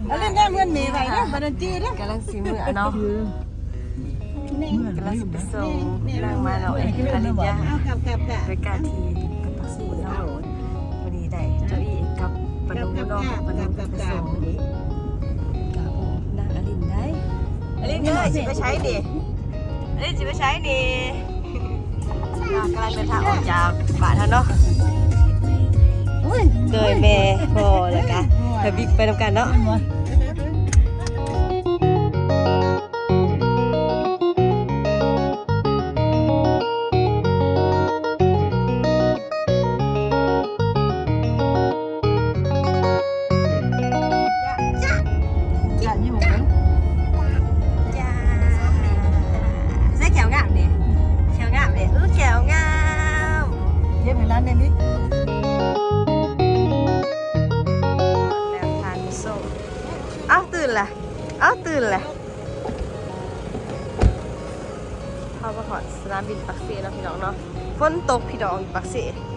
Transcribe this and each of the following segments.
ອັນນີ້ໄດ້ເງິນແມ່ໄວ້ເດີ ບັດນັ້ນຈື່ເດີ ກຳລັງຊິເມືອເນາະ ກຳລັງຊິໄປສົ່ງນາງມາເນາະ ອາລິນຍາ ໂດຍການທີ່ປາກເຊເນາະ ມື້ນີ້ໄດ້ເຈົ້າອີ່ກັບປານຸເນາະ ປານຸໄປສົ່ງ ກະ ໂອ້ ນາງອາລິນໄດ້ ອາລິນເອີຍ ຊິໄປໃສນີ້? ອາລິນຊິໄປໃສນີ້? ກຳລັງເດີນທາງອອກຈາກບ້ານເຮົາເນາະ ໂດຍແມ່ພໍ່ ແລ້ວກະທະບິກໄປນຳກັນເນາະ ໃສ່ແຂ້ວງາມເດ້ ແຂ້ວງາມເດ້ ເອີ ແຂ້ວງາມ ເກັບໃຫ້ຫຼານແດ່ມິ ແລ້ວທ່ານຜູ້ຊົມ ເອົ້າ ຕື່ນລະ ເອົ້າ ຕື່ນລະ ເຮົາມາຮອດສະໜາມບິນປາກເຊແລ້ວພີ່ນ້ອງເນາະ ຝົນຕົກພີ່ນ້ອງ ຢູ່ປາກເຊ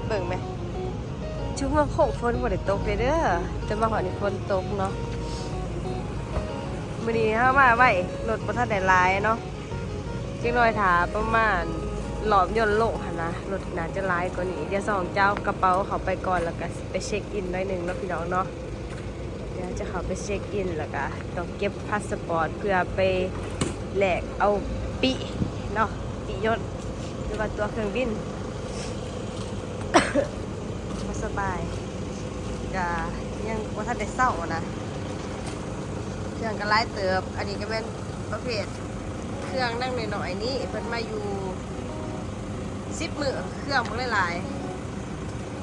ເບິ່ງແມ ຊຸມເຮົາໂຄ້ງຝົນບໍ່ໄດ້ຕົກເດ້ ເດີ ແຕ່ມາຮອດນີ້ຝົນຕົກເນາະ ມື້ນີ້ເຮົາມາໄວ ລົດບໍ່ທັນໄດ້ຫຼາຍເນາະ ຈັກໜ້ອຍຖ້າປະມານລອບຍົນລົງຫັ້ນນະ ລົດໜ້າຈະຫຼາຍກວ່ານີ້ ດຽວສອງເຈົ້າກະເປົາເຂົ້າໄປກ່ອນ ແລ້ວກະຊິໄປເຊັກອິນໜ້ອຍໜຶ່ງເນາະ ພີ່ນ້ອງເນາະ. ດຽວຈະເຂົ້າໄປເຊັກອິນ ແລ້ວກະຕ້ອງເກັບພາສະປອດ ເພື່ອໄປແລກເອົາປີ້ເນາະ ປີ້ຍົນ ຫຼືວ່າຕົ໋ວເຄື່ອງບິນ ບໍ່ສະບາຍ ກະຍັງບໍ່ທັນໄດ້ເຊົານະ ເຄື່ອງກະຫຼາຍເຕີບ ອັນນີ້ກະແມ່ນປະເພດເຄື່ອງນາງນ້ອຍໆນີ້ ເພິ່ນມາຢູ່ສິບມື້ ເຄື່ອງບັກຫຼາຍ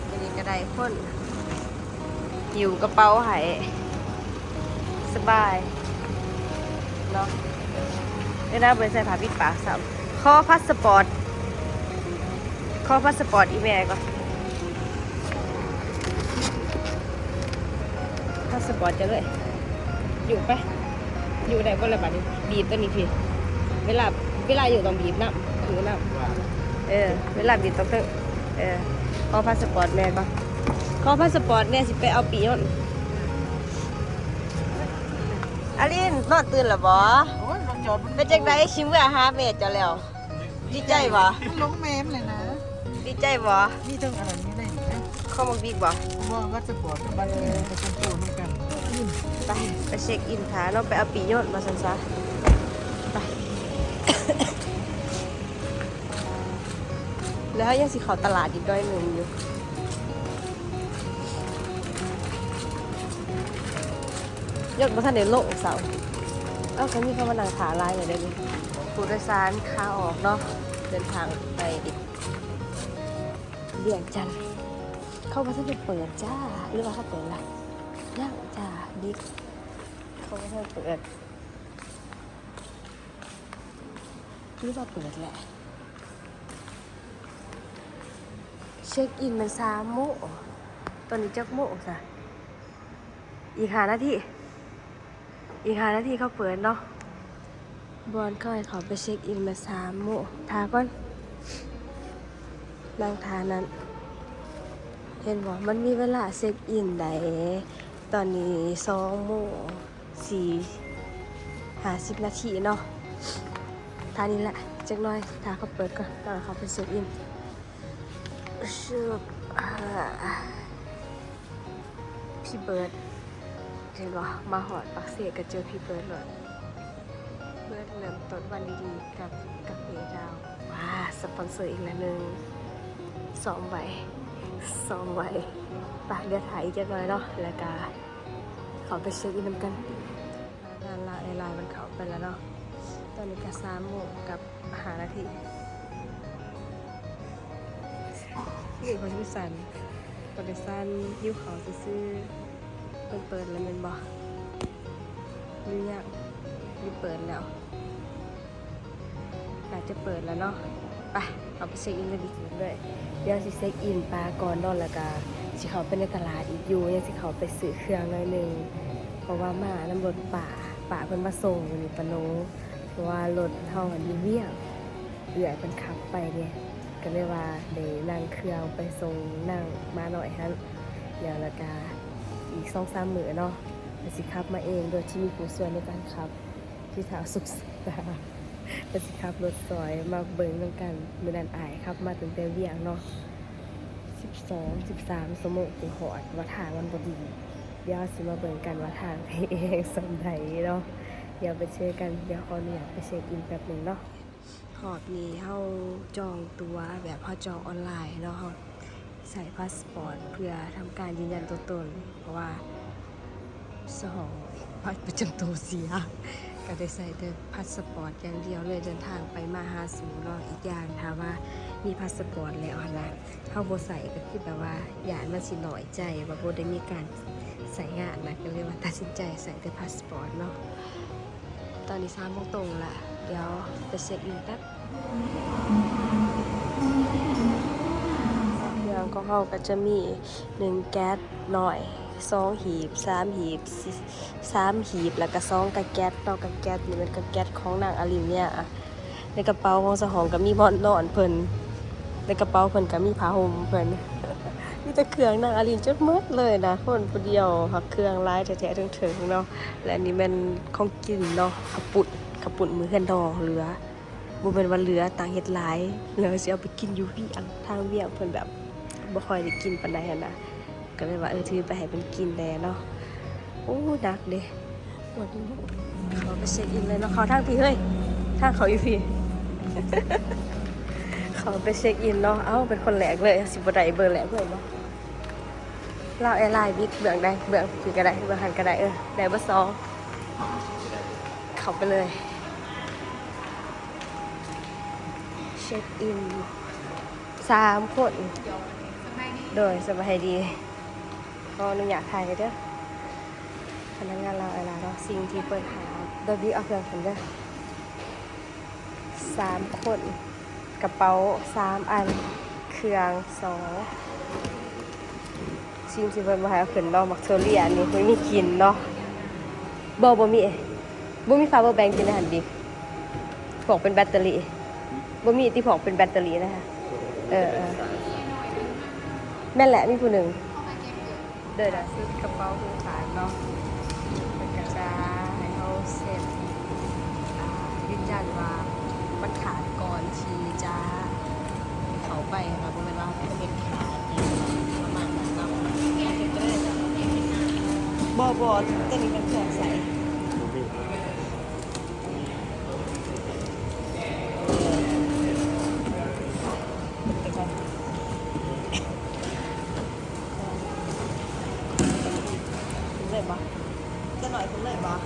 ໆ ອັນນີ້ກະໄດ້ຄົນ ຫິ້ວກະເປົາໃຫ້ ສະບາຍເນາະ ເອີ ນາບໍ່ໄດ້ໃສ່ຜ້າປິດປາກຊ້ຳ ຂໍພາສະປອດ ຂໍພາສະປອດອີ່ແມ່ກ່ອນ ພາສະປອດເຈົ້າເລີຍ ຢູ່ໄປ ຢູ່ໄດ້ບໍ່ລະບາດນີ້ ບີບໂຕນີ້ພີ້ ເວລາ ເວລາຢູ່ຕ້ອງບີບນຳ ຖືນຳ ເອີ ເວລາບີບຕ້ອງເຖິງ ເອີ ຂໍພາສະປອດແດ່ກ່ອນ ຂໍພາສະປອດແດ່ ຊິໄປເອົາປີ້ຍົນ. ອາລິນ ນອນຕື່ນລະບໍ່? ໂອ້ຍ ລົດຈອດ ເປັນຈັ່ງໃດ ຊິເມືອຫາແມ່ເຈົ້າແລ້ວ ດີໃຈບໍ່? ມັນຫຼົງແມ່ມັນແຫຼະນະ ດີໃຈບໍ່? ມີເຖິງອັນນັ້ນຢູ່ໃນນີ້ນະ ຂອງບັກບິກບໍ່? ບໍ່ ພາສະປອດກັບບັດປະຈຳໂຕນຳກັນ ໄປ ໄປເຊັກອິນຖ້າເນາະ ໄປເອົາປີ້ຍົນວ່າຊັ້ນຊະ ໄປ ແລ້ວເຮົາຍັງຊິເຂົ້າຕະຫຼາດອີກໜ້ອຍໜຶ່ງຢູ່ ຍັງບໍ່ທັນໄດ້ລົງເຊົາ ເອົ້າ ກະມີຄົນມານັ່ງຖ້າຫຼາຍແລ້ວເດ້ນີ້ ຜູ້ໂດຍສານຂາອອກເນາະ ເດີນທາງໄປວຽງຈັນ ເຂົາບໍ່ທັນໄດ້ເປີດຈ້າ ຫຼືວ່າເຂົາເປີດລະ? ຍັງຈ້າ ບິກ ເຂົາບໍ່ທັນເປີດ ຫຼືວ່າເປີດແຫຼະ ເຊັກອິນແມ່ນສາມໂມງ ຕອນນີ້ຈັກໂມງຊະ ອີກຫ້ານາທີ ອີກຫ້ານາທີເຂົາເປີດເນາະ ບ່ອນເຂົາໃຫ້ເຂົ້າໄປເຊັກອິນແມ່ນສາມໂມງ ຖ້າກ່ອນ ນັ່ງຖ້ານັ້ນ ເຫັນບໍ່ ມັນມີເວລາເຊັກອິນໃດ ຕອນນີ້ສອງໂມງ ສີ່ ຫ້າສິບນາທີເນາະ ຖ້ານີ້ແຫຼະ ຈັກໜ້ອຍ ຖ້າເຂົາເປີດກ່ອນ ແລ້ວເຮົາເຂົ້າໄປເຊັກອິນ ຊຶບ ອາ ພີ່ເບີດ ເຫັນບໍ່ ມາຮອດປາກເຊກະເຈີພີ່ເບີດໂລດ ເບີດເລີ່ມຕົ້ນວັນດີໆ ກັບກາເຟດາວ ວ້າ ສະປອນເຊີອີກແລ້ວໜຶ່ງ ສອງໃບ ສອງໃບ ໄປ ດຽວຖ້າອີກຈັກໜ້ອຍເນາະ ແລ້ວກະເຂົ້າໄປເຊັກອິນນຳກັນ ງານລາວແອລາຍມັນເຂົ້າໄປແລ້ວເນາະ ຕອນນີ້ກະສາມໂມງກັບຫ້ານາທີ ນີ້ເພິ່ນຄືສັ່ນ ເພິ່ນຄືສັ່ນ ຫິວເຂົ້າຊື່ໆ ເພິ່ນເປີດແລ້ວແມ່ນບໍ່? ຫຼືຍັງ? ຫຼືເປີດແລ້ວ? ໜ້າຈະເປີດແລ້ວເນາະ ໄປ ເຮົາໄປເຊັກອິນກັນດີກວ່າເລີຍ ດຽວຊິເຊັກອິນປາກ່ອນເນາະ ແລ້ວກະຊິເຂົ້າໄປໃນຕະຫຼາດອີກຢູ່ ຍັງຊິເຂົ້າໄປຊື້ເຄື່ອງໜ້ອຍໜຶ່ງ ເພາະວ່າມານຳລົດປ້າ ປ້າເພິ່ນມາສົ່ງຢູ່ນີ້ ປ້າໂນ ເພາະວ່າລົດເຮົາຫັ້ນຢູ່ວຽງ ເອື້ອຍເພິ່ນຂັບໄປເດ້ ກະເລີຍວ່າໄດ້ນັ່ງເຄື່ອງໄປສົ່ງນາງໝານ້ອຍຫັ້ນ ແລ້ວ ແລ້ວກະອີກສອງສາມມື້ເນາະ ຊິຂັບມາເອງ ໂດຍທີ່ມີຜູ້ຊ່ວຍໃນການຂັບ ທີ່ທ້າວສຸກສາ ກໍຊິຂັບລົດຊ່ອຍມາເບິ່ງນຳກັນ. ມື້ນັ້ນອ້າຍຂັບມາຕັ້ງແຕ່ວຽງເນາະ ສິບສອງ ສິບສາມຊົ່ວໂມງຈຶ່ງຮອດ ວ່າທາງມັນບໍ່ດີ. ດຽວເຮົາຊິມາເບິ່ງກັນວ່າທາງເປັນຈັ່ງໃດເນາະ. ດຽວໄປເຈີກັນ ດຽວຂໍອະນຸຍາດໄປເຊັກອິນແປັບໜຶ່ງເນາະ. ຮອບນີ້ເຮົາຈອງຕົ໋ວແບບເຮົາຈອງອອນລາຍເນາະ, ເຮົາໃຊ້ພາສປອດເພື່ອທຳການຢືນຢັນຕົວຕົນ ເພາະວ່າສະຫອງບັດປະຈຳໂຕເສຍ ກໍໄດ້ໃຊ້ແຕ່ພາສປອດຢ່າງດຽວເລີຍ ເດີນທາງໄປມາຫາສູ່ເນາະ. ອີກຢ່າງຖ້າວ່າມີພາສປອດແລ້ວຫັ້ນນະ ເຮົາບໍ່ໃຊ້ກໍຄືແບບວ່າຢ້ານມັນຊິນ້ອຍໃຈວ່າບໍ່ໄດ້ມີການໃຊ້ງານນະ ກໍເລີຍວ່າຕັດສິນໃຈໃຊ້ແຕ່ພາສປອດເນາະ. ຕອນນີ້ສາມໂມງຕົງລະ ດຽວໄປເຊັກອິນແປັບ. ເຄື່ອງຂອງເຮົາກໍຈະມີ ໜຶ່ງແກັດນ້ອຍ ສອງຫີບ ສາມຫີບ ສາມຫີບ ແລ້ວກໍສອງກະແກັດເນາະ. ກະແກັດນີ້ແມ່ນກະແກັດຂອງນາງອາລິນເນຍ. ໃນກະເປົາຂອງສາວຫອງກໍມີໝອນນອນເພິ່ນ ໃນກະເປົາເພິ່ນກໍມີຜ້າຫົ່ມເພິ່ນ ມີແຕ່ເຄື່ອງນາງອາລິນຈົນໝົດເລີຍນະ. ຄົນຜູ້ດຽວຫາກເຄື່ອງຫຼາຍແທ້ໆເຖິງໆເນາະ. ແລະອັນນີ້ແມ່ນຂອງກິນເນາະ ເຂົ້າປຸ້ນ ເຂົ້າປຸ້ນມື້ເຮືອນນ້ອງເຫຼືອ ບໍ່ແມ່ນວ່າເຫຼືອ ຕ່າງເຮັດຫຼາຍ ແລ້ວຊິເອົາໄປກິນຢູ່ວຽງ ທາງວຽງເພິ່ນແບບບໍ່ຄ່ອຍໄດ້ກິນປານໃດຫັ້ນນະ ກໍເລີຍວ່າ ເອີ ຖືໄປໃຫ້ເພິ່ນກິນແດ່ເນາະ. ໂອ້ ໜັກເດ້. ເຂົ້າໄປເຊັກອິນເລີຍເນາະ ເຂົ້າທາງພີ້ເຮີ້ຍ ທາງເຂົ້າຢູ່ພີ້ ເຂົ້າໄປເຊັກອິນເນາະ. ເອົ້າ ເປັນຄົນແລກເລີຍ ຊິບໍ່ໄດ້ເບີແລກເລີຍບໍ່? ລາວແອລາຍບິດ ເບື້ອງໃດ ເບື້ອງພີ້ກໍໄດ້ ເບື້ອງຫັ້ນກໍໄດ້ ເອີ ໄດ້ເບີສອງ. ເຂົ້າໄປເລີຍ ເຊັກອິນສາມຄົນ. ໂດຍ ສະບາຍດີ ຂໍອະນຸຍາດຖ່າຍເດີ ພະນັກງານລາວແອລາຍເນາະ. ສິ່ງທີ່ເພິ່ນຫາ ໂດຍບິເອົາເຄື່ອງຂຶ້ນເດີ ສາມຄົນ ກະເປົາສາມອັນ ເຄື່ອງສອງ. ສິ່ງທີ່ເພິ່ນບໍ່ໃຫ້ເອົາຂຶ້ນເນາະ ໝາກໂທເລຍນີ້ ບໍ່ມີກິນເນາະ. ບໍ່ ບໍ່ມີ ບໍ່ມີພາວເວີແບັງຕິໃນຫັ້ນບິ ພວກເປັນແບັດເຕີຣີ ບໍ່ມີຕິ ພວກເປັນແບັດເຕີຣີນະ. ເອີ ເອີ ແມ່ນແຫຼະ ມີຜູ້ໜຶ່ງ. ໂດຍ ໂດຍ ຊຸດກະເປົາພື້ນຖານເນາະ ເພິ່ນກໍຈະໃຫ້ເຮົາເຊັນ ອ່າ ຢືນຢັນວ່າມັນຂາດກ່ອນທີ່ຈະເຂົ້າໄປນະ ບໍ່ແມ່ນວ່າເພິ່ນເຮັດຂາດປະມານນັ້ນເນາະ. ບໍ່ ບໍ່ ຕົວນີ້ແມ່ນເຄື່ອງໃສ່. ເລີຍບໍ່? ຈະໜ້ອຍຂຶ້ນເລີຍບໍ່?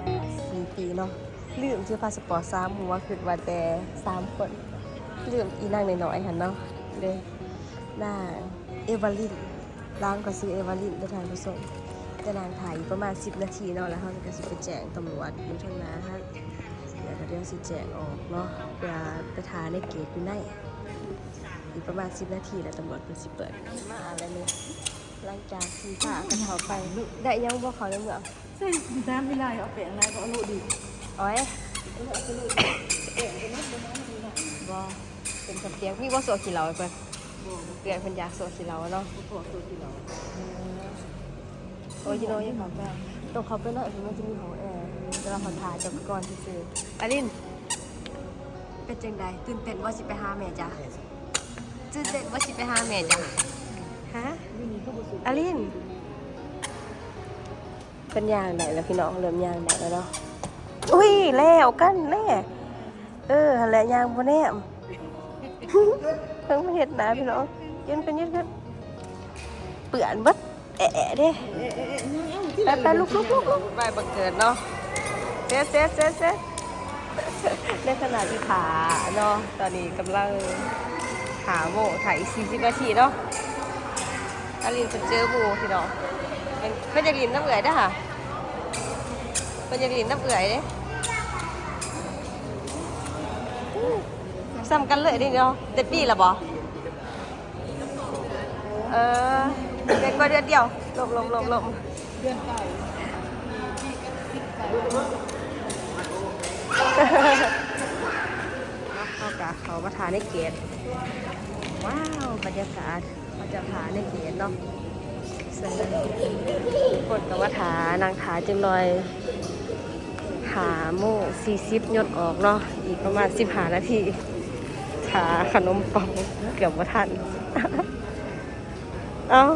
ມາສີ່ປີເນາະ. ລືມຖືພາສະປອດສາມຫົວ ຄິດວ່າແຕ່ສາມຄົນ ລືມອີນາງນ້ອຍໆຫັ້ນເນາະ. ເດ້ ນາງເອວາລິນ ລາວກໍຊື່ເອວາລິນເດີທ່ານຜູ້ຊົມ. ແຕ່ນາງຖ້າອີກປະມານສິບນາທີເນາະ ແລ້ວເຮົາກໍຊິໄປແຈ້ງຕຳຫຼວດຢູ່ທາງໜ້າຫັ້ນ ແລ້ວກໍດຽວຊິແຈ້ງອອກເນາະ ເພື່ອໄປຖ້າໃນເກດຢູ່ໃນ. ອີກປະມານສິບນາທີແລ້ວຕຳຫຼວດເພິ່ນຊິເປີດ. ມາແລ້ວນີ້ ຫຼັງຈາກທີ່ພາກັນເຂົ້າໄປ ໄດ້ຫຍັງບໍ່ເຂົ້າໃນເມືອງ? ໃສ່ນ້ຳອີ່ຫຼາຍ ເອົາແປ້ງຫຼາຍບໍ່? ເອົາໂລດດີ. ໂອ້ຍ ເອົາໂລດດີ ແປ້ງກໍໜ້ອຍ ບໍ່ ບໍ່ ເປັນສຳປຽກ. ມີບໍ່ໂຊຂີ້ເຫຼົ້າໃຫ້ເພິ່ນ? ບໍ່ ເອື້ອຍເພິ່ນຢາກໂຊຂີ້ເຫຼົ້າເນາະ. ບໍ່ ບໍ່ໂຊຂີ້ເຫຼົ້າ. ເອີ ໂອ້ຍ ຢູ່ເນາະ ຢູ່ເຂົ້າໄປ ຕ້ອງເຂົ້າໄປເນາະ ມັນຈະມີຫ້ອງແອ ແຕ່ວ່າເຮົາຖ້າເຈົ້າໄປກ່ອນຊື່ໆ. ອາລິນ ເປັນຈັ່ງໃດ? ຕື່ນເຕັ້ນບໍ່ ຊິໄປຫາແມ່ຈ້າ? ຕື່ນເຕັ້ນບໍ່ ຊິໄປຫາແມ່ຈ້າ? ຮະ? ອາລິນ ເພິ່ນຍ່າງໄດ້ແລ້ວພີ່ນ້ອງ ເລີ່ມຍ່າງໄດ້ແລ້ວເນາະ. ອຸ້ຍ ແລ້ວກັນແນ່. ເອີ ຫັ້ນແຫຼະ ຍ່າງບໍ່ແນມ. ເບິ່ງມັນເຮັດໜ້າພີ່ນ້ອງ. ຢືນຂຶ້ນ ຢືນຂຶ້ນ. ເປື້ອນເບິດ ແອະໆເດ້. ໄປໆ ລຸກໆໆ ໄປບັງເກີດເນາະ. ເຊັດໆໆໆ. ໃນຂະນະທີ່ຖ້າເນາະ ຕອນນີ້ກຳລັງຫ້າໂມງ ຖ້າອີກສີ່ສິບນາທີເນາະ. ອາລິນເພິ່ນເຈີໝູ່ພີ່ນ້ອງ ເພິ່ນ ເພິ່ນຢາກຫຼິ້ນນຳເອື້ອຍເດ້ຫາ ເພິ່ນຢາກຫຼິ້ນນຳເອື້ອຍເດ້. ສ່ຳກັນເລີຍເດ້ເນາະ. ໄດ້ປີລະບໍ່? ເອີ ເດືອນກວ່າເດືອນດຽວ. ຫຼົບໆໆໆ. ເດືອນເກົ້າ ປີກັບສິບເກົ້າ ເຮົາກະເຂົ້າມາຖ້າໃນເກດ. ວ້າວ ບັນຍາກາດ ເຂົາເຈົ້າຖ້າໃນເກດເນາະ. ເຊິ່ງຄົນກໍມາຖ້າ ນັ່ງຖ້າຈັກໜ່ອຍ. ຫ້າໂມງສີ່ສິບຍົນອອກເນາະ ອີກປະມານສິບຫ້ານາທີ. ຖ້າຂະໜົມປັງເກືອບບໍ່ທັນ. ເອົ້າ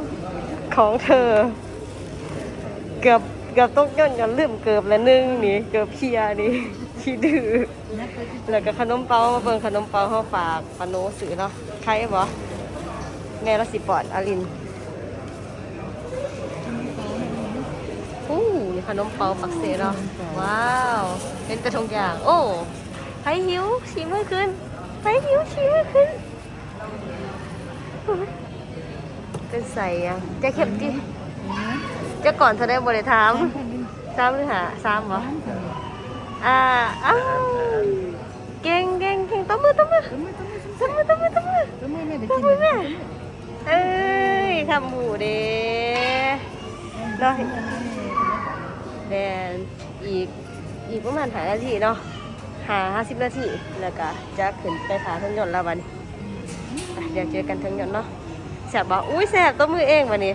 ຂອງເທີ ເກືອບ ເກືອບຕົກຍົນ ຈົນລືມເກີບລະໜຶ່ງນີ້ ເກີບເພຍນີ້ ຂີ້ດື້. ແລ້ວກໍຂະໜົມເປົາ ມາເບິ່ງຂະໜົມເປົາເຮົາຝາກປາໂນຊື້ເນາະ. ໄຄບໍ່? ແມ່ລາວຊິປ້ອນອາລິນ. ໂອ້ ນີ້ຂະໜົມເປົາປັກເຊເນາະ. ວ້າວ ເຫັນແຕ່ຖົງຢາງ. ໂອ້ ໃຜຫິວ ຊີ້ມືຂຶ້ນ. ໃຜຫິວ ຊີ້ມືຂຶ້ນ. ເປັນໃສອະ? ຈະເຂັມຕິ? ຈະກ່ອນເທົ່າໃດບໍ່ໄດ້ຖາມ. ສາມ ຫຼື ຫ້າ? ສາມບໍ່? ອ່າ ອ້າວ ເກັ່ງ ເກັ່ງ ເກັ່ງ. ຕົບມື ຕົບມື ຕົບມື ຕົບມື ຕົບມື ຕົບມື ຕົບມືແມ່. ເອີຍ ທຳຫູເດ້ເນາະ. ແມ່ນ ອີກ ອີກປະມານຫ້ານາທີເນາະ ຫ້າ ຫ້າສິບນາທີ ແລ້ວກະຈະຂຶ້ນໄປຖ້າເທິງຍົນແລ້ວບັດນີ້. ດຽວເຈີກັນເທິງຍົນເນາະ. ແຊບບໍ່? ອຸ້ຍ ແຊບ ຕົບມືເອງບັດນີ້.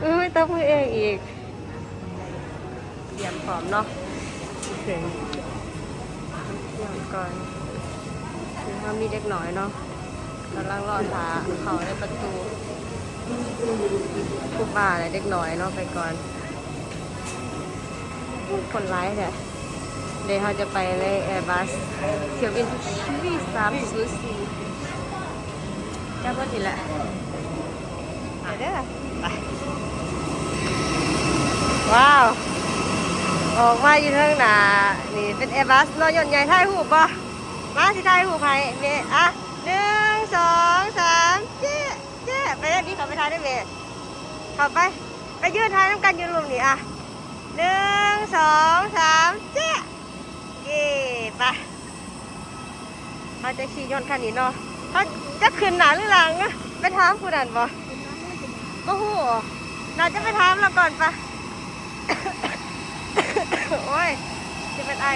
ອຸ້ຍ ຕົບມືເອງອີກ. ຕຽມພ້ອມເນາະ ເຖິງ ຕຽມກ່ອນ. ຄືເຮົາມີເດັກນ້ອຍເນາະ ກຳລັງລໍຖ້າເຂົ້າໃນປະຕູ. ຜູ້ປ້າ ແລະ ເດັກນ້ອຍເນາະ ໄປກ່ອນ. ໂອ້ຍ ຄົນຫຼາຍແທ້. ເດ ເຮົາຈະໄປໃນແອບັສ ຖ້ຽວບິນ ທີ ສາມສູນສີ່ ຈັກບໍ່ນີ້ແຫຼະ. ໄປເດີ ໄປ. ວ້າວ ອອກມາຢູ່ເທິງໜ້ານີ້ເປັນແອບັສເນາະ ຍົນໃຫຍ່. ຖ່າຍຮູບບໍ່? ມາ ຊິຖ່າຍຮູບໃຫ້ແມ່. ອ່ະ ໜຶ່ງ ສອງ ສາມ ແຈະ ແຈະ. ໄປເດີ ບີ ເຂົ້າໄປຖ່າຍເດີແມ່. ເຂົ້າໄປ ໄປຢືນຖ່າຍນຳກັນຢູ່ລຸ່ມນີ້. ອ່ະ ໜຶ່ງ ສອງ ສາມ ແຈະ. ເຢ້ ໄປ. ເຮົາຈະຂີ່ຍົນຄັນນີ້ເນາະ. ເຮົາຈະຂຶ້ນໜ້າຫຼືຫຼັງ? ໄປຖາມຜູ້ນັ້ນບໍ່? ບໍ່ຮູ້. ໜ້າຈະໄປຖາມລາວກ່ອນປະ. ໂອ້ຍ ຊິເປັນໄອ.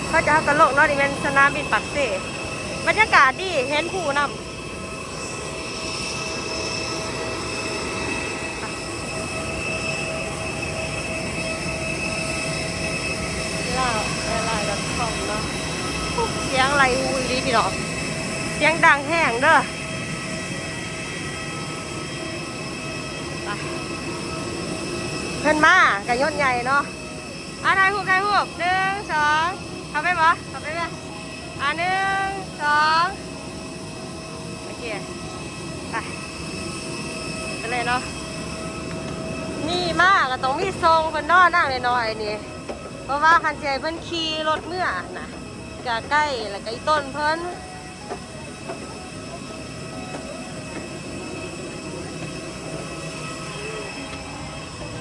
ເຂົາເຈົ້າກະລົງເນາະ. ນີ້ແມ່ນສະໜາມບິນປາກເຊ. ບັນຍາກາດດີ ເຫັນພູນຳ. ລາວແອລາຍດອດຄອມເນາະ. ໂອ້ ສຽງໄຫຼຫູອີ່ຫຼີພີ່ນ້ອງ ສຽງດັງແຮງເດີ. ໄປ ເພິ່ນມາກະຍົນໃຫຍ່ເນາະ. ອ່າ ຖ່າຍຮູບ ຖ່າຍຮູບ ໜຶ່ງ ສອງ ເຂົ້າໄປບໍ່? ເຂົ້າໄປບໍ່? ອ່າ ໜຶ່ງ ສອງ ໂອເຄ ໄປ ໄປເລີຍເນາະ. ມີມາກະຕ້ອງມີສົ່ງເພິ່ນເນາະ ນາງນ້ອຍໆນີ້ ເພາະວ່າຄັນຊິໃຫ້ເພິ່ນຂີ່ລົດເມືອນະ ກະໄກ ແລ້ວກະອີ່ຕົນເພິ່ນ.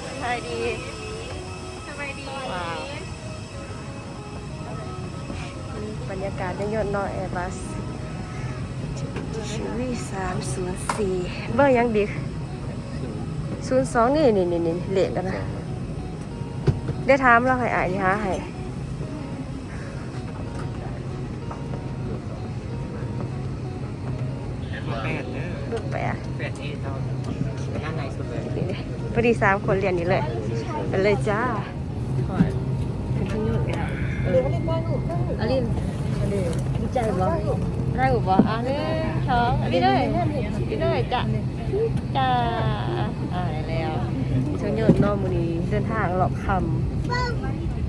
ສະບາຍດີ ສະບາຍດີ. ວ້າວ ບັນຍາກາດໃນຍົນເນາະ ແອບັສ ທີ ສາມສູນສີ່ ເບີຫຍັງດີ? ສູນສອງ ນີ້ໆໆ ເລກກັນນະ. ໄດ້ຖາມລາວໃຫ້ ອ້າຍນີ້ຫາໃຫ້. ເບີແປດເດີ ເບີແປດ ແປດເອເທົ່າ ນັ້ນໃນສຸດເລີຍ. ນີ້ເດ້ ພໍດີສາມຄົນລຽນນີ້ເລີຍ ໄປເລີຍຈ້າ. ຂຶ້ນເທິງຍົນກະໄດ້. ເອີ ອາລິນ ດີໃຈບໍ່? ຖ່າຍຮູບບໍ່? ອ່າ ໜຶ່ງ ສອງ ນີ້ເດີ ນີ້ເດີ ຈ້າ ຈ້າ. ອ່າ ແລ້ວ ເທິງຍົນເນາະ ມື້ນີ້ເດີນທາງລອບຄ່ຳ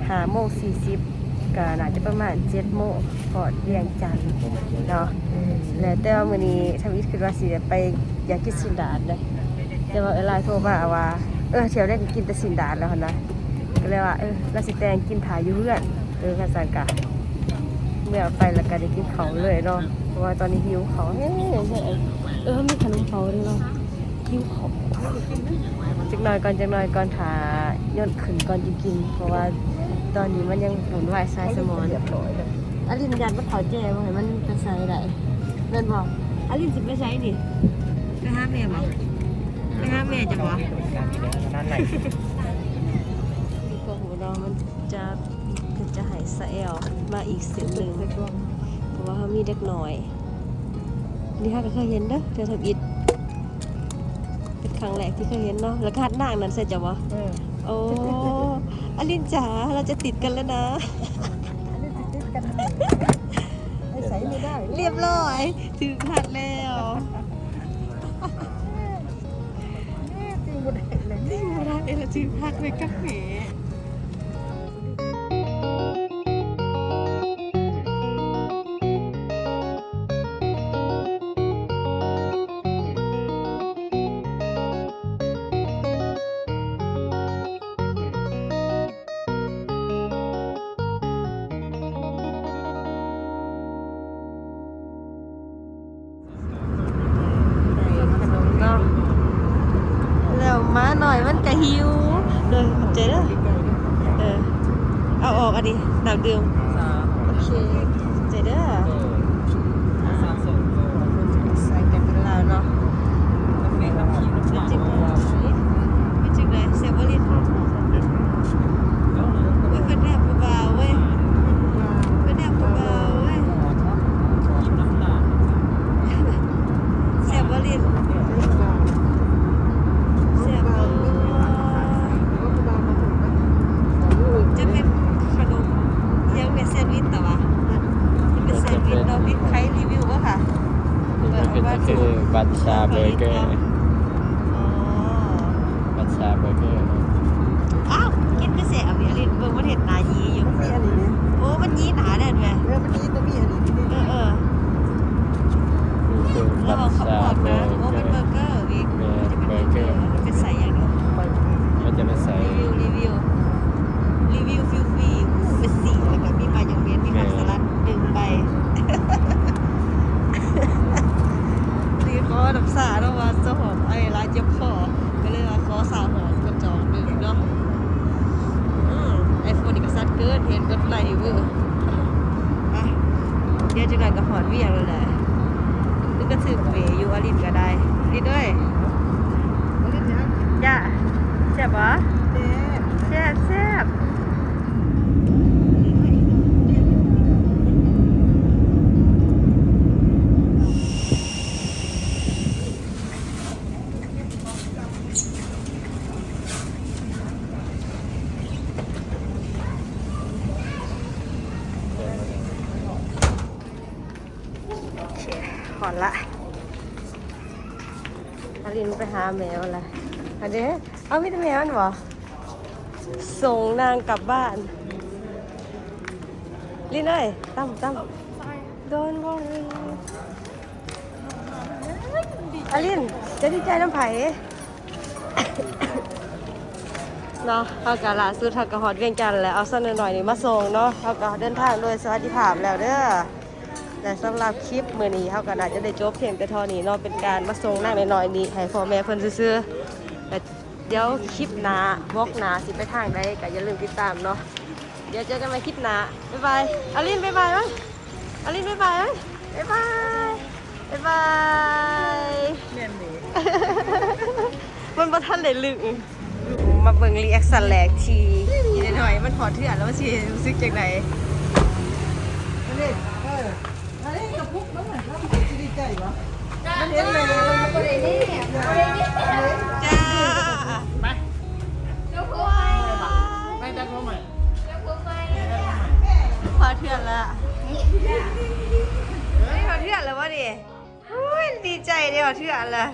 ຫ້າໂມງສີ່ສິບ ກະໜ້າຈະປະມານເຈັດໂມງ ຮອດວຽງຈັນເນາະ. ແລະ ແຕ່ວ່າມື້ນີ້ທຳອິດຄິດວ່າຊິໄດ້ໄປ ຢາກກິນຊີ້ນດາດເດ້ ແຕ່ວ່າເອື້ອຍຫຼ້າໂທມາວ່າ ເອີ ທ່ຽວໃດກະກິນແຕ່ຊີ້ນດາດແລ້ວຫັ້ນນະ. ກະເລີຍວ່າ ເອີ ລາວຊິແຕ່ງກິນຖ້າຢູ່ເຮືອນ. ເອີ ຄັນຊັ້ນກະເມືອໄປ ແລ້ວກະໄດ້ກິນເຂົ້າເລີຍເນາະ ເພາະວ່າຕອນນີ້ຫິວເຂົ້າແຮງໆ. ເອີ ມີຂະໜົມເປົາເດ້ເນາະ. ຫິວເຂົ້າ ຈັກໜ້ອຍກ່ອນ ຈັກໜ້ອຍກ່ອນ ຖ້າຍົນຂຶ້ນກ່ອນຈຶ່ງກິນ ເພາະວ່າຕອນນີ້ມັນຍັງວຸ່ນວາຍຊາຍສະໝອງ. ອາລິນຢ້ານມັນເຂົ້າແຈບໍ່ ໃຫ້ມັນໄປໃສໄດ້ ແມ່ນບໍ່? ອາລິນຊິໄປໃສນີ້? ໄປຫາແມ່ບໍ່? ໄປຫາແມ່ເຈົ້າບໍ່? ກະຮູ້ເນາະ ມັນຈະ ເພິ່ນຈະໃຫ້ສະແອວມາອີກເສັ້ນໜຶ່ງ ເພາະວ່າເຮົາມີເດັກນ້ອຍ. ນີ້ເຮົາກະເຄີຍເຫັນເດີ ເທື່ອທຳອິດ ເປັນຄັ້ງແລກທີ່ເຄີຍເຫັນເນາະ. ແລ້ວກະຮັດນາງນັ້ນໃສ່ເຈົ້າບໍ່? ເອີ ໂອ້ ອາລິນຈ໋າ ເຮົາຈະຕິດກັນແລ້ວນະ ອັນນີ້ຊິຕິດກັນ ໄປໃສບໍ່ໄດ້ ລຽບຮ້ອຍ ຖືກຮັດແລ້ວ. ຕິງບໍ່ໄດ້ເລີຍ ຕິງບໍ່ໄດ້ເລີຍ ຖືກຮັດໄວ້ກັບແມ່. ໄດ້ຂະໜົມເນາະ ແລ້ວໝານ້ອຍມັນກະຫິວ. ໂດຍ ຂອບໃຈເດີ ເອີ ເອົາອອກອັນນີ້ ນ້ຳດື່ມ. ໂອເຄ ຂອບໃຈເດີ. ອ່າ ໃສ່ກັນເປັນລາວເນາະ. ເປັນຈັ່ງໃດ? ເປັນຈັ່ງໃດ? ແຊບບໍ່ລິ້ນ? ໂອ້ຍ ເພິ່ນແນບຜູ້ບ່າວເວີຍ ເພິ່ນແນບຜູ້ບ່າວເວີຍ. ແຊບບໍ່ລິ້ນ? ແຊບບໍ່? ຈະເປັນຂະໜົມ ຍັງເປັນແຊນວິດຕະຫວາ ຈະເປັນແຊນວິດເນາະ ມີໃຜຣີວິວບໍ່ຄະ? ເປັນຄືບັດຊາເບີເກີ ອໍ ບັດຊາເບີເກີ. ອ້າວ ກິນຄືແຊບນີ້ ອາລິນ ເບິ່ງມັນເຮັດໜ້າຢີຢູ່. ມັນມີອັນນີ້ເດ້ ໂອ້ ມັນຢີໜ້າແດ່ແມ່. ເອີ ມັນຢີ ແຕ່ມີອັນນີ້ ເອີ ເອີ ລະຫວ່າງຄຳພອດນະ ໂອ້ ເປັນເບີເກີອີກ. ແມ່ນ ເບີເກີ ເປັນໃສ່ຫຍັງເນາະ? ມັນຈະເປັນໃສ່ ຣີວິວ ຣີວິວ ຣີວິວ ຟີລຟຣີ ເປັນສີ ແລ້ວກະມີມາຍອງເນດ ມີຜັກສະຫຼັດ ໜຶ່ງໃບ. ນີ້ຂໍນ້ຳຊາເນາະ ວ່າເຈົ້າຂອງໄອຫຼາຍເຈັບຄໍ ກະເລີຍວ່າຂໍຊາວຫອນກະຈອກໜຶ່ງເນາະ. ອືມ ໄອໂຟນນີ້ກະຊັດເກີນ ເຫັນເບິດໄລ່ເວີ. ໄປ ດຽວຈັກໜ້ອຍກະຮອດວຽກແລ້ວແຫຼະ. ຄືກະຖືກເວຢູ່ ອາລິນກະໄດ້ ລິນເອີຍ. ຈ້າ ແຊບບໍ່? ແຊບ ແຊບ ແຊບ. ໂອເຄ ຮອດລະ. ອາລິນໄປຫາແມວລະ ອັນເດ ເອົາ ມີແຕ່ແມວຫັ້ນບໍ່? ສົ່ງນາງກັບບ້ານ. ລິນເອີຍ ຕຳ ຕຳ Don't worry. ອາລິນ ຈະດີໃຈນຳໃຜ? ເນາະ ເຮົາກະລ່າສຸດເຮົາກະຮອດວຽງຈັນແລ້ວ ເອົາສາວນ້ອຍໆນີ້ມາສົ່ງເນາະ. ເຮົາກະເດີນທາງໂດຍສະຫວັດດີພາບແລ້ວເດີ. ແລະ ສຳລັບຄລິບມື້ນີ້ເຮົາກະໜ້າຈະໄດ້ຈົບພຽງແຕ່ເທົ່ານີ້ເນາະ ເປັນການມາສົ່ງນາງນ້ອຍໆນີ້ໃຫ້ພໍ່ແມ່ເພິ່ນຊື່ໆ. ແລະ ດຽວຄລິບໜ້າ ວລັອກໜ້າຊິໄປທາງໃດກະຢ່າລືມຕິດຕາມເນາະ. ດຽວເຈີກັນໃໝ່ຄລິບໜ້າ ບາຍບາຍ. ອາລິນ ບາຍບາຍ ອາລິນ ບາຍບາຍ ບາຍບາຍ ບາຍບາຍ. ແມ່ນເດ ມັນບໍ່ທັນໄດ້ລຶ້ງ. ມາເບິ່ງຣີແອັກຊັນແລກທີ່ ອີນ້ອຍມັນຮອດເຮືອນແລ້ວ ມັນຊິຮູ້ສຶກຈັ່ງໃດ? ອັນນີ້ ເອີ ອັນນີ້ກະປຸກມັນ ມັນຊິດີໃຈບໍ່? ມັນເຫັນແມ່ແລ້ວມັນບໍ່ໄດ້ດີ ບໍ່ໄດ້ດີ. ຈ້າ ໄປ ໄປແບັກລົງໃໝ່. ພໍເທື່ອລະ ພໍເທື່ອລະບໍ່ນີ້? ໂອ້ຍ ດີໃຈເດ້ ພໍເທື່ອລະ.